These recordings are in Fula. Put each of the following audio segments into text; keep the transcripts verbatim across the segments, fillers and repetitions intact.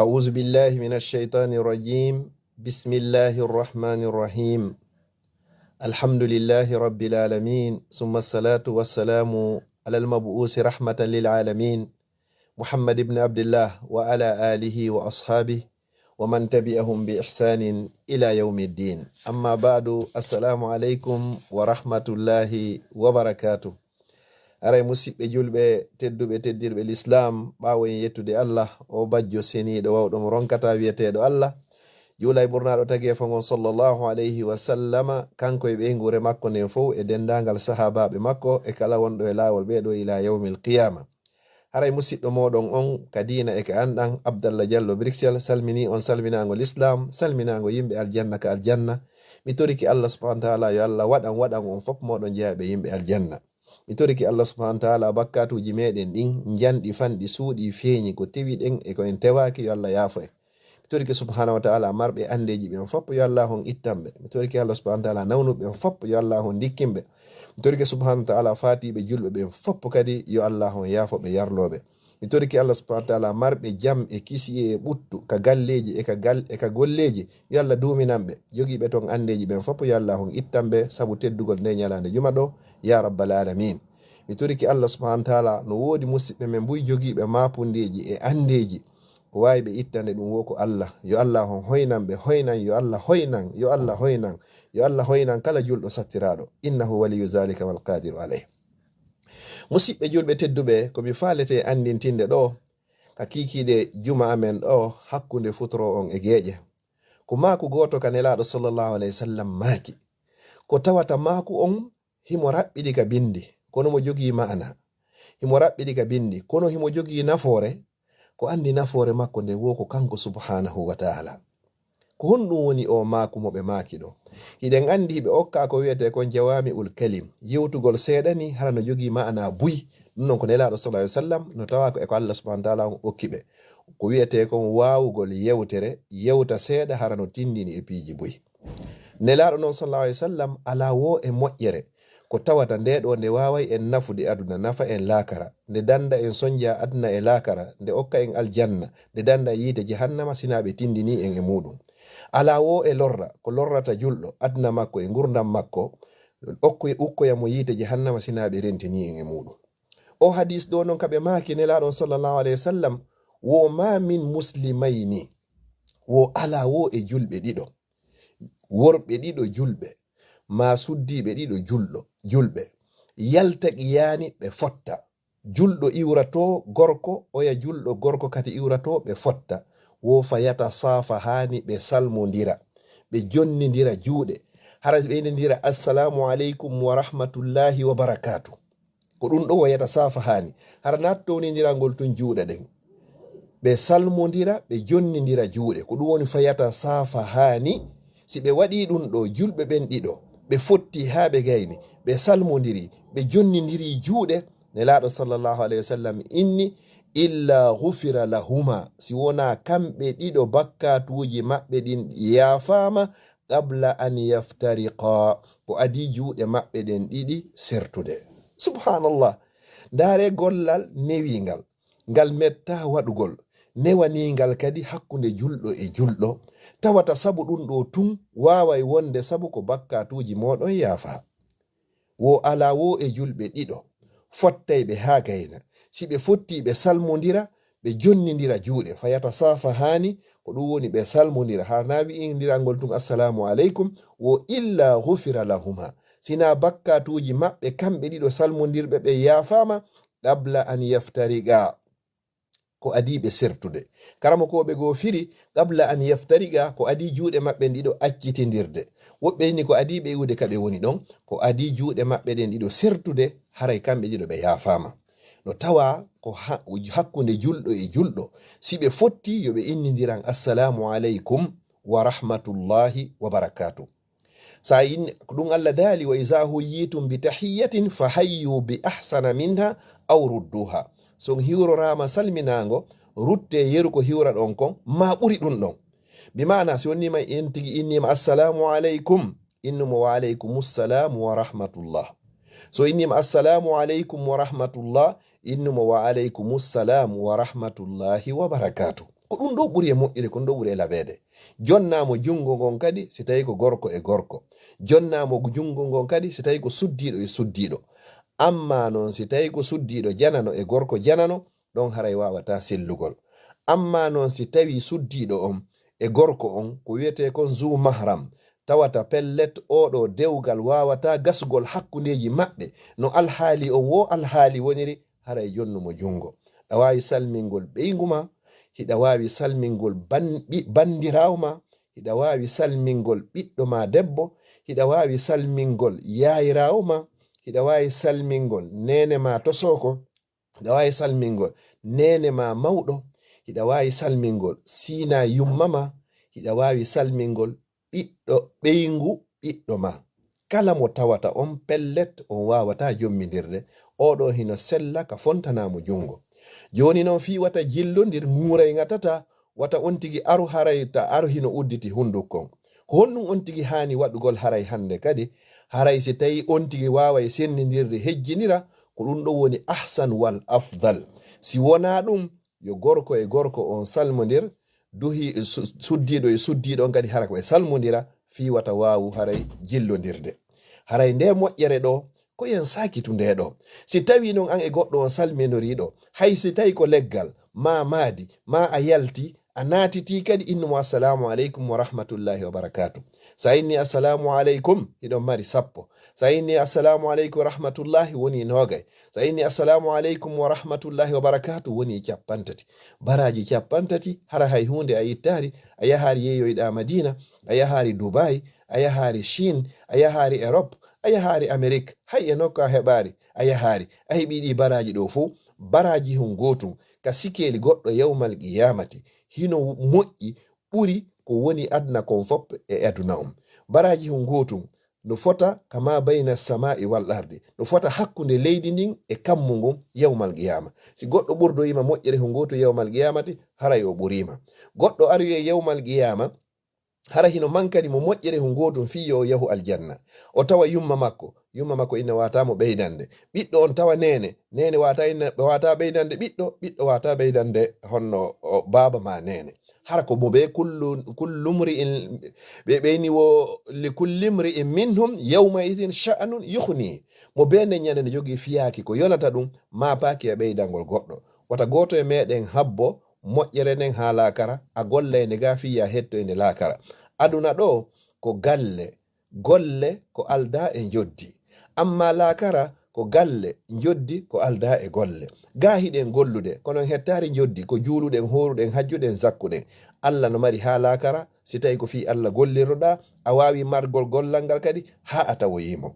أعوذ بالله من الشيطان الرجيم. بسم الله الرحمن الرحيم. الحمد لله رب العالمين، ثم الصلاة والسلام على المبعوث رحمة للعالمين، محمد بن عبد الله، وعلى آله وأصحابه ومن تبعهم بإحسان إلى يوم الدين. أما بعد، السلام عليكم ورحمة الله وبركاته. Aray, musiɓɓe julɓe tedduɓe, teddirɓe lislaam, ɓaawo en yettude Allah, o bajjo seniiɗo wawɗo mo ronkata, wiyeteeɗo Allah, juula e ɓurnaaɗo tageefo ngon, sallallahu alayhi wa sallama, kanko e ɓeynguure makko nden fow, e denndaangal sahaabaaɓe makko, e kala wonɗo e laawol ɓee ɗoo, ila yawmil qiyaama. Haray musiɗɗo mooɗon on ka diina e ka anɗan, Abdallah Jallo Bruxelles, salminii on salminaango lislaam, salminaango yimɓe aljanna ka aljanna. Mi torike Allah subhanahu wa taala yo Allah waɗan, waɗan on fof mooɗon jeyaaɓe yimɓe aljanna. Mi torike Allah subhanahu wa taala bakkaatuuji meeɗen ɗin, njanɗi, fanɗi, suuɗi, feeñi, ko tewiɗen e ko en tewaaki, yo Allah yaafo en. Mi torike subhanahu wa taala marɓe anndeeji ɓen fof, yo Allah on ittan ɓe. Mi torike Allah subhanahu wa taala nawnuɓe ɓen fof, yo Allah on ndikkin ɓe. Mi torike subhanahu wa taala faatiiɓe julɓe ɓen fof kadi, yo Allah on yaafo ɓe, yarloo ɓe. Mi torike Allah subhanahu wa taala marɓe jam e kisiyee e ɓuttu ka galleeji e ka gal-, e ka golleeji, yo Allah duuminan ɓe. Jogiiɓe ton anndeeji ɓen fof, yo Allah on ittan ɓe sabu teddugol nde ñalaande juma ɗo, ya rabbal alamin. Mi torike Allah subhanahu wa taala, no woodi musiɓɓe men buy jogiiɓe maapundeeji e anndeeji, ko waawi ɓe ittande ɗum wo ko Allah. Yo Allah on hoynan ɓe, hoynan, yo Allah hoynan, yo Allah hoynan, yo Allah hoynan kala julɗo sattiraaɗo. Innahu waliyu zalika wal qadiru alayh. Musiɓɓe julɓe tedduɓe, ko mi faalete anndintinde ɗo, ka kiikiiɗe juma amen ɗo, hakkunde futuro on e geeƴe, ko maaku gooto ka Nelaaɗo sallallahu alayhi wa sallam maaki. Ko tawata maaku on himo raɓɓiɗi ka bindi, kono mo jogii ma'ana. Himo raɓɓiɗi ka bindi, kono himo jogii nafoore. Ko anndi nafoore makko nde wo ko kanko subhanahu wa taala. Ko honɗum woni o maaku mo ɓe maaki ɗo? Hiɗen anndi hiɓe okka ko wiyetee kon jawami'ul kalim. Yewtugol seeɗa ni hara no jogii ma'ana buy. Ɗum non ko Nelaaɗo sallallahu alayhi wa sallam no tawa ko e ko Allah subhanahu wa taala on okki ɓe. Ko wiyetee kon waawugol yewtere, yewta seeɗa hara no tindini e piiji buy. Nelaaɗo non sallallahu alayhi wa sallam alaa wo e moƴƴere ko tawata nde ɗo nde waaway en nafude aduna, nafa en laakara, nde danda en sonja aduna e laakara, nde okka en aljanna, nde danda en yiite jahannama, sinaa ɓe tindini en e muɗum. Alaa wo e lorra ko lorrata julɗo aduna makko e ngurdam makko, okko-, ukkoya mo yiite jahannama, sinaa ɓe rentini en e muɗum. O hadis ɗo non ka ɓe maaki Nelaaɗo on sallallahu alayhi wa sallam, wo ma min muslimayni, wo alaa wo e julɓe ɗiɗo, worɓe ɗiɗo julɓe, ma suddiiɓe ɗiɗo julɗo, julɓe, yaltaqiyaani ɓe fotta. Julɗo iwrato gorko, oya julɗo gorko kadi iwrato ɓe fotta. Wo fa yatasaafahaani ɓe salmondira, ɓe jonnindira juuɗe. Hara ɓe innindira, "Assalamu aleykum wa rahmatullahi wa barakaatu." Ko ɗum ɗo wayata saafa haani. Hara naat townindirangol tun juuɗe ɗen. Ɓe salmondira, ɓe jonnindira juuɗe. Ko ɗum woni fayata saafa haani. Si ɓe waɗii ɗum ɗo, julɓe ɓen ɗiɗo, ɓe fotti haa ɓe gayni, ɓe salmondiri, ɓe jonnindiri juuɗe, Nelaaɗo sallallahu alayhi wa sallam inni, "Illa ghufira lahuma." Si wonaa kamɓe ɗiɗo, bakkatuuji maɓɓe ɗin yaafaama, qabla an yaftariqa, ko adii juuɗe maɓɓe ɗen ɗiɗi sertude. Subhanallah. Ndaare gollal newiingal, ngal metta waɗugol, newaniingal kadi hakkunde julɗo e julɗo, tawata sabu ɗum ɗo tun waaway wonde sabu ko bakkatuuji mooɗon yaafa. Wo alaa wo e julɓe ɗiɗo fottayɓe haa gayna. Si ɓe fotti, ɓe salmondira, ɓe jonnindira juuɗe. Fayata saafa haani, ko ɗum woni ɓe salmondira. Haa na wi'indirangol tun, "Assalamu aleykum," wo illa ghufira lahuma. Sinaa bakkatuuji maɓɓe, kamɓe ɗiɗo salmondirɓe ɓe yaafaama, qabla an yaftariqa. Ko adii ɓe sertude. Karamokooɓe goo firi, qabla an yaftariqa, ko adii juuɗe maɓɓe ɗiɗo accitindirde. Woɓɓe inni ko adii ɓe iwde ka ɓe woni ɗon, ko adii juuɗe maɓɓe ɗen ɗiɗo sertude, haray kamɓe ɗiɗo ɓe yaafaama. No tawa ko ha-, hakkunde julɗo e julɗo, si ɓe fotti, yo ɓe innindiran, "Assalamu aleykum wa rahmatullahi wa barakaatu." Sa in-, ko ɗum Allah daali, "Wa iza huyyitum bi tahiyyatin fa hayyu bi ahsana minha aw rudduha." So on hiwroraama salminaango, rutte yeru ko hiwraɗon kon, ma ɓuri ɗum ɗon. Bi maana, si on nima en tigi innima, "Assalamu aleykum," innumo, "Wa aleykumussalam wa rahmatullah." So innima, "Assalamu aleykum wa rahmatullah," innumo, "Wa aleykumussalam wa rahmatullahi wa barakatuh." Ko ɗum ɗo ɓuri e moƴƴude, ko ɗum ɗo ɓuri e laɓeede. Jonnaa mo junngo ngon kadi, si tawii ko gorko e gorko. Jonnaa mo junngo ngon kadi, si tawii ko suddiiɗo e suddiiɗo. Ammaa noon, si tawii ko suddiiɗo janano e gorko janano, ɗon haray waawataa sellugol. Ammaa noon, si tawii suddiiɗo on e gorko on, ko wiyetee kon zu mahram, tawata pellet, oo ɗoo dewgal waawataa gasugol hakkundeeji maɓɓe, no alhaali on woo alhaali woniri, haray jonnu mo junngo. Hiɗa waawi salmingol ɓeyngu maa, hiɗa waawi salmingol ban-, ɓi-, banndiraawo maa, hiɗa waawi salmingol ɓiɗɗo maa debbo, hiɗa waawi salmingol yaayiraawo maa, hiɗa waawi salmingol neene maa tosooko, hiɗa waawi salmingol neene maa mawɗo, hiɗa waawi salmingol siinaa yumma maa, hiɗa waawi salmingol ɓiɗɗo ɓeyngu ɓiɗɗo maa. Kala mo tawata on pellet, on waawataa jommindirde, oo ɗoo hino sella ka fontanaa mo junngo. Jooni non, fii wata jillondir, ŋuuray ŋatataa, wata on tigi aru, haray ta aru hino udditi hunndukon. Ko honɗum on tigi haani waɗugol haray hannde kadi? Haray si tawii on tigi waaway senndindirde, hejjinira, ko ɗum ɗo woni ahsan wal afdal. Si wonaa ɗum, yo gorko e gorko on salmondir, duhi su-, suddiiɗo e suddiiɗo on kadi hara ko ɓe salmondira, fii wata waawu haray jillondirde. Haray nde moƴƴere ɗo, ko yen saakitu nde ɗo. Si tawii non an e goɗɗo on salminorii ɗo, hay si tawii ko leggal, maa maadi, maa a yalti, a naatitii kadi innu mo, "Assalaamu aleykum wa rahmatullaahi wa barakaatu." So a inni, "Assalaamu aleykum," hiɗon mari sappo. So a inni, "Assalaamu aleykum wa rahmatullaahi," woni noogay. So a inni, "Assalaamu aleykum wa rahmatullaahi wa barakaatu," woni cappanɗe tati. Baraaji cappanɗe tati, hara hay huunde a ittaari, a yahaari yeeyoyɗaa Madiina, a yahaari Dubaay, a yahaari Chine, a yahaari Europe, a yahaari Amerik, hay e nokku a heɓaari, a yahaari, a heɓii ɗii baraaji ɗoo fow, baraaji hun gootun, ka sikeeli goɗɗo yawmal qiyaamati, hino moƴƴi, ɓuri ko woni aduna kon fof e aduna on. Baraaji hun gootun, no fota kama bayna samaa'i wal ardi, no fota hakkunde leydi ndin e kammu ngun yawmal qiyaama. Si goɗɗo ɓurdoyiima moƴƴere hun gootun yawmal qiyaamati, haray o ɓuriima. Goɗɗo aroyay yawmal qiyaama, hara hino mankani mo moƴƴere hun gootun fii yo o yahu aljanna. O tawa yumma makko, yumma makko inna waawataa mo ɓeydande. Ɓiɗɗo on tawa neene, neene waawataa inna, waawataa ɓeydande ɓiɗɗo, ɓiɗɗo waawataa ɓeydande honno o baaba maa neene. Hara ko mo bee kullu, kullu mri'in, ɓe ɓeyni wo li kulli mri'in minhum yawma idhin sha'nun yughni. Mo bee nden ñande no jogii fiyaaki ko yonata ɗum, maa paaki e ɓeydangol goɗɗo. Wata gooto e meɗen habbo moƴƴere nden haa laakara, a gollay nde gaa fii ya hettoy nde laakara. Aduna ɗo ko galle, golle ko aldaa e njoddi. Ammaa laakara ko galle, njoddi ko aldaa e golle. Gaa hiɗen gollude, kono en hettaari njoddi, ko juuluɗen, hooruɗen, hajjuɗen, zakkuɗen. Alla no mari haa laakara, si tawi ko fii Alla gollirnoɗaa, a waawi margol gollal ngal kadi, haa a tawoyii mo.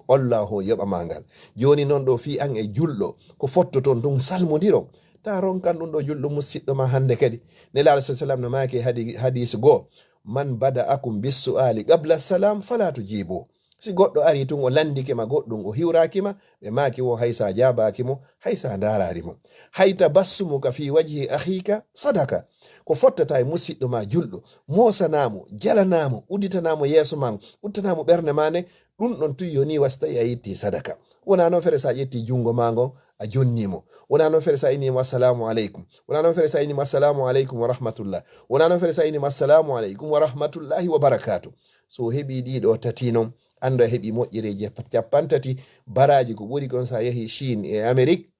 Allahu yoɓa ma ngal. Jooni non ɗo fii an e julɗo, ko fottoton ɗum salmondiron. Ta ronkan ɗum ɗo julɗo musiɗɗo ma hannde kadi. Nelaaɗo sallallahu alaihi wasallam no maaki e hadi-, hadiis goo, "Man bada'akum bis-su'ali qabla salam fala tujibu." Si goɗɗo ari tun o landike ma goɗɗum, o hiwraaki ma, ɓe maaki wo hay sa jaabaaki mo, hay sa ndaaraari mo. Hay tabassumuka fi wajhi akhika sadaka. Ko fottata e musiɗɗo ma julɗo, moosanaa mo, jalanaa mo, udditanaa mo yeeso ma, udditanaa mo ɓernde ma nde, ɗum ɗon tun yoni wasi tawi a yetti sadaka. Wonaa noon fere sa ƴetti junngo ma ngon, a jonni mo. Wonaa noon fere sa inni mo, "Assalamu aleykum." Wonaa noon fere sa inni mo, "Assalamu aleykum wa rahmatullah." Wonaa noon fere sa inni mo, "Assalamu aleykum wa rahmatullahi wa barakatuh." So o heɓii ɗii ɗoo tati noon, anndu a heɓii moƴƴereeji cappanɗe tati, baraaji ko ɓuri kon sa yahii Chine e Amérique,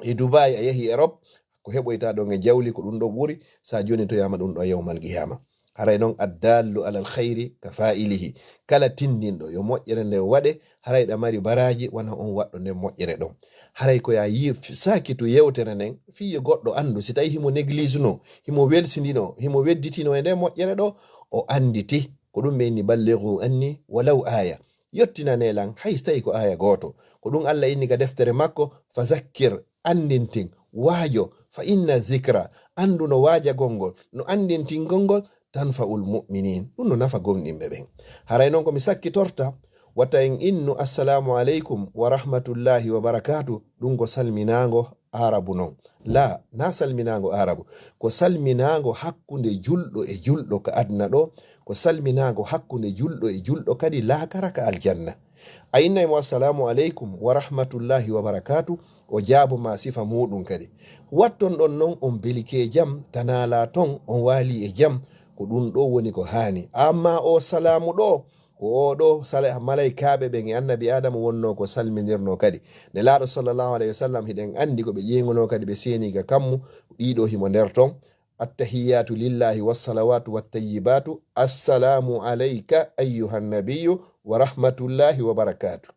e Dubai, a yahii Europe, ko heɓoyta ɗon e jawli ko ɗum ɗo ɓuri, sa jonitoyaama ɗum ɗo yawmal qiyama. Haray noon, addallu alal khayri ka fa'ilihi. Kala tindinɗo yo moƴƴere nde waɗe, haray ɗa mari baraaji wano on waɗɗo nden moƴƴere ɗon. Haray ko ya yi-, saakitu yewtere nden, fii yo goɗɗo anndu, si tawi himo néglige no, himo welsindino, himo wedditino e nde moƴƴere ɗo, o annditi. Ko ɗum ɓe inni, "Ballighu anni walaw aya." Yottinanee lan, hay si tawi ko aya gooto. Ko ɗum Allah inni ka deftere makko, "Fa zakkir," anndintin, waajo, "fa inna zikra," anndu no waajagol ngol, no anndintingol ngol, "tanfa'ul mu'minin," ɗum no nafa gomɗinɓe ɓen. Haray noon ko mi sakkitorta, wata en innu, "Assalamu aleykum wa rahmatullahi wa barakatuh," ɗum ko salminaango Aarabu noon. La, na salminaango Aarabu. Ko salminaango hakkunde julɗo e julɗo ka aduna ɗo, ko salminaango hakkunde julɗo e julɗo kadi laakara ka aljanna. A innay mo, "Assalamu aleykum wa rahmatullahi wa barakatuh," o jaabo ma sifa muɗum kadi. Watton ɗon non on belike jam, tanala ton on waali e jam, ko ɗum ɗo woni ko haani. Amma o salaamu ɗo, ko o ɗo sala-, malaykaaɓe ɓen e annabi Adama wonno ko salminirno kadi. Nelaaɗo sallallahu alayhi wa sallam, hiɗen anndi ko ɓe ƴeeŋuno kadi ɓe seeni ka kammu, ɗiɗo himo nder ton. Attahiyatu lillahi wassalawatu wattayyibatu. Assalamu alayka ayyuhan nabiyyu wa rahmatullahi wa barakatuh.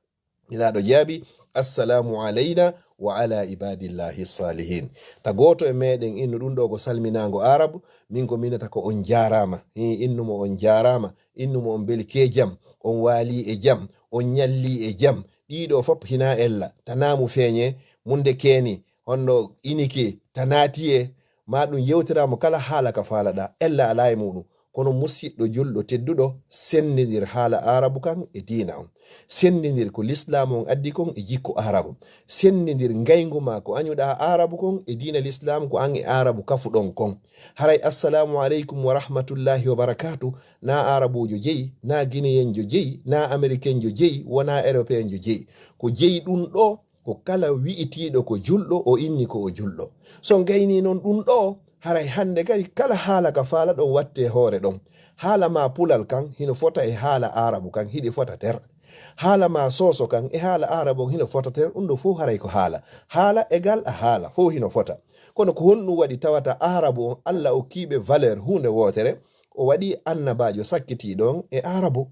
Nelaaɗo jaabi, "Assalamu alayna wa ala ibadillahi salihin." Ta gooto e meɗen innu ɗum ɗo ko salminaango Arabu, min ko minata ko on jaaraama. Hi, innu mo on jaaraama, innu mo on belike jam, on waali e jam, on ñalli e jam. Ɗiɗo fop hina ella, ta naamu feeñe, munde keeni, honno inike, ta naatiye, ma ɗum yewtiraama kala haala ka faalaɗa, ella alaa e muɗum. Kono musiɗɗo julɗo tedduɗo, senndindir haala Arabu kan e diina on. Senndindir ko Lislaam on addi kon e jikku Arabu. Senndindir ngayngu ma ko añuɗa Arabu kon e diina Lislaam ko an e Arabu kafuɗon kon. Haray assalamu aleykum wa rahmatullahi wa barakatuh, na Arabuujo jeyi, na Gineyenjo jeyi, na Amerikenjo jeyi, wona Eropeenjo jeyi. Ko jeyi ɗum ɗo, ko kala wi'itiiɗo ko julɗo, o inni ko o julɗo. So gayni noon ɗum ɗo, haray hannde kadi kala haala ka faala ɗon watte hoore ɗon. Haala ma pulal kan hino fota e haala Arabu kan, hiɗi fota ter. Haala ma sooso kan e haala Arabu on hino fota ter, ɗum ɗo fof haray ko haala. Haala égal a haala, fof hino fota. Kono ko honɗum waɗi tawata Arabu on Alla okkiiɓe valeur huunde wootere, o waɗi annabaajo sakkitiiɗo on e Arabu.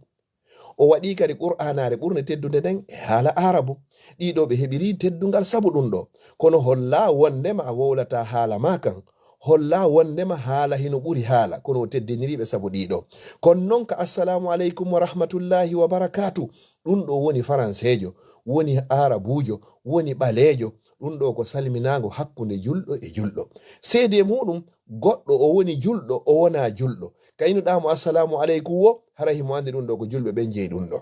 O waɗi kadi Qur'aanaare ɓurnde teddunde nden e haala Arabu. Ɗiɗo ɓe heɓiri teddungal sabu ɗum ɗo. Kono holla wondema a wowlata haala ma kan. Holla wondema haala hino ɓuri haala, kono o teddiniri ɓe sabu ɗiɗo. Kono non ka assalamu aleykum wa rahmatullahi wa barakatuh. Ɗum ɗo woni faranseejo, woni arabuujo, woni ɓaleejo. Ɗum ɗo ko salminaango hakkunde julɗo e julɗo. Seede muɗum, goɗɗo o woni julɗo, o wona julɗo. Kaynuɗaa mo assalamu aleykum wo, hara himo anndi ɗum ɗo ko julɓe ɓen jeyi ɗum ɗo.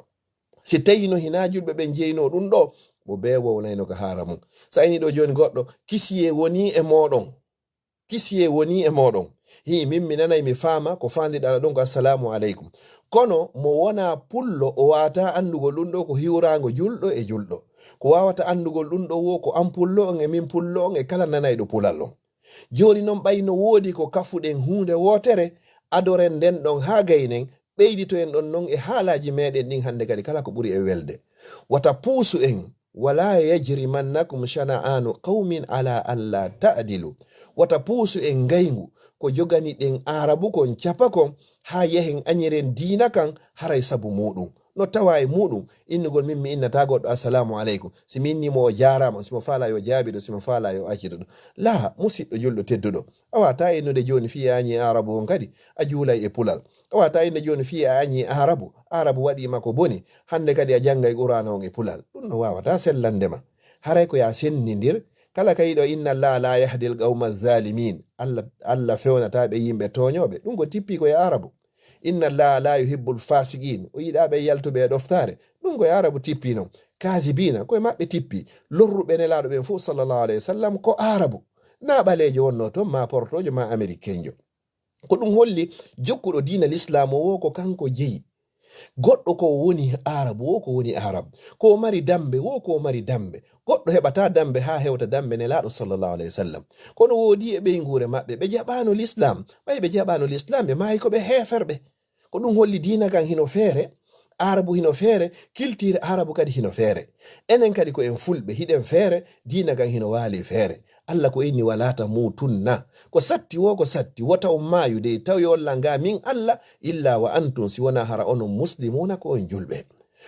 Si tawino hina julɓe ɓen jeyino ɗum ɗo, mo bee wownayno ka haala mum. Sa ini ɗo jooni goɗɗo, kisiyee woni e mooɗon. Kisiyee woni e mooɗon. Hii, min mi nanay, mi faama, ko faandiɗaa ɗon ko assalamu aleykum. Kono mo wona pullo, o waata anndugol ɗum ɗo ko hiwraango julɗo e julɗo. Ko waawata anndugol ɗum ɗo wo ko an pullo on e min pullo on e kala nanayɗo pulal on. Jooni non ɓay no woodi ko kafuɗen huunde wootere, adoren nden ɗon haa gaynen, ɓeyditoyen ɗon non e haalaaji meɗen ɗin hannde kadi kala ko ɓuri e welde. Wata puusu en, "Wala yajrimannakum shana'anu qawmin ala alla ta'dilu." Wata puusu en ngayngu ko jogani ɗen Arabu kon capa kon haa yahen añiren diina kan haray sabu muɗum. No tawa e muɗum, innugol min mi innata goɗɗo assalamu aleykum. Si mi inni mo o jaaraama, si mo faala yo jaabiɗo, si mo faala yo acciduɗo. Laa, musiɗɗo julɗo tedduɗo. A waata innude jooni fii a añi Arabu on kadi, a juulay e pulal. A waata innude jooni fii a añi Arabu, Arabu waɗi ma ko boni, hannde kadi a janngay Qur'aana on e pulal. Ɗum no waawata sellande ma. Haray ko ya sennindir, kala ka yiɗo inna Allaha la yahdi al qawma zalimin. Allah, Allah fewnata ɓe yimɓe tooñooɓe. Ɗum ko tippi ko e Arabu. Inna Allaha la yuhibbul fasiqin. O yiɗaa ɓe yaltuɓe e ɗoftaare. Ɗum ko e Arabu tippi non. Kazibiina, ko e maɓɓe tippi. Lorruɓe Nelaaɗo ɓen fof, sallallahu alayhi wa sallam, ko Arabu. Na ɓaleejo wonno toon, ma portoojo, ma amerikenjo. Ko ɗum holli jokkuɗo diina Lislaam o wo ko kanko jeyi. Goɗɗo ko woni Arabu wo ko woni Arabu. Ko mari dambe wo ko mari dambe. Goɗɗo heɓata dambe haa hewta dambe Nelaaɗo sallallahu alayhi wa sallam. Kono woodi e ɓeynguure maɓɓe, ɓe jaɓaano Lislaam. Ɓay ɓe jaɓaano Lislaam, ɓe maayi ko ɓe heeferɓe. Ko ɗum holli diina kan hino feere, Arabu hino feere, kiltiire Arabu kadi hino feere. Enen kadi ko en Fulɓe, hiɗen feere, diina kan hino waali feere. Allah ko inni, "Wala tamutunna." Ko satti wo, ko satti, wota on maayu de, tawi on langa min Allah, "illa wa antum," si wona hara onon muslimuuna, ko on julɓe.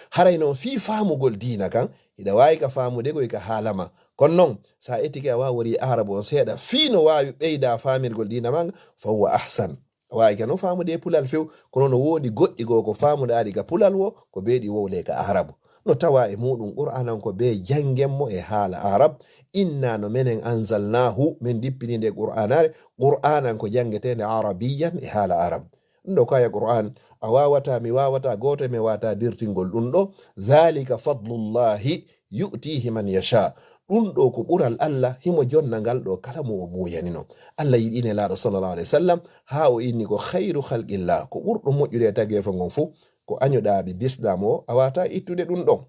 Haray non fii faamugol diina kan, hiɗa waawi ka faamude ko e ka haalama. Kono non, sa etike a waawori Arabu on seeɗa, fii no waawi ɓeyda faamirgol diina man, fa huwa ahsan. A waawi kano faamude e pulal few, kono no woodi goɗɗi goo ko faamuɗaaɗi ka pulal wo, ko beeɗi wowle ka Arabu. No tawa e muɗum Qur'aan on ko bee janngen mo e haala Arab. Inna no menen anzalnahu, men dippini nde Qur'aanaare, Qur'aanan ko janngeteende arabiyyan e haala Arab. Ɗum ɗo ko aya Qur'aan, a waawata, mi waawata, gooto e men waawata dirtingol ɗum ɗo. Dhalika fadlullahi yu'tihi man yasha. Ɗum ɗo ko ɓural Allah, himo jonna ngal ɗo kala mo o muuyanino. Allah yiɗi Nelaaɗo sallallahu alayhi wa sallam, haa o inni ko khayru khalqillah, ko ɓurɗo moƴƴude e tageefo ngon fof, ko añuɗaaɓe Lislaam o, a waawata ittude ɗum ɗon.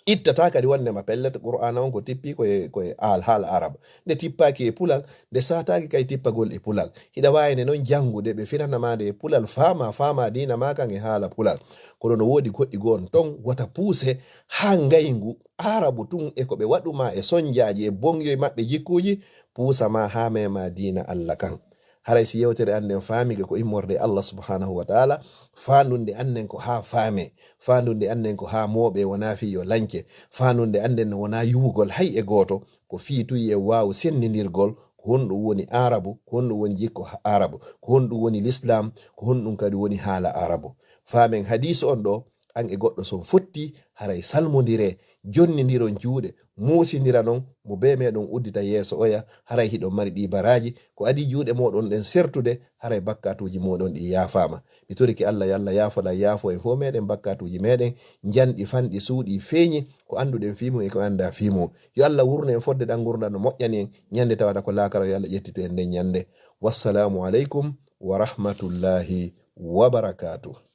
Ittata kadi wonde ma pellet qur'ana on ko tippi koye koye al haala arab, nde tippaaki e pulal, nde saataaki kay tippagol e pulal. Hiɗa waawi nde noon janngude, ɓe firana ma nde e pulal, faama faama diina ma kan e haala pulal. Kono no woodi goɗɗi goon toon wota puuse haa ngayngu arabu tun e ko ɓe waɗu ma e sonjaaji e bonyoy maɓɓe jikkuuji puusa ma haa mema diina allah kan. Haray si yewtere an nden faamike ko immorde e allah subhanahu wa taala, faandunde an nden ko haa faame, faandunde an nden ko haa mooɓe wona fii yo lance, faandunde an nden wona yuwugol hay e gooto, ko fii tun yo waawu senndindirgol ko honɗum woni arabu, ko honɗum woni jikko arabu, ko honɗum woni l'islam, ko honɗum kadi woni haala arabu. Faamen hadiis on ɗo, an e goɗɗo son fotti, haray salmondiree, jonnindiron juuɗe, muusindira non, mo bee meɗon uddita yeeso oya, haray hiɗon mari ɗi baraaji, ko adii juuɗe moɗon ɗen sertude, haray bakkatuuji moɗon ɗi yaafaama. Mi torike Allah yo Allah yaafo lan, yaafo en fof meɗen bakkatuuji meɗen, njanɗi fanɗi suuɗi feeñi, ko annduɗen fii mum e ko anndaa fii mum. Yo Allah wurnu en fodde ɗan ngurndan no moƴƴani en, ñande tawana ko laakara yo Allah ƴettitu en nden ñande. Wassalaamu aleykum wa rahmatullahi wa barakaatuh.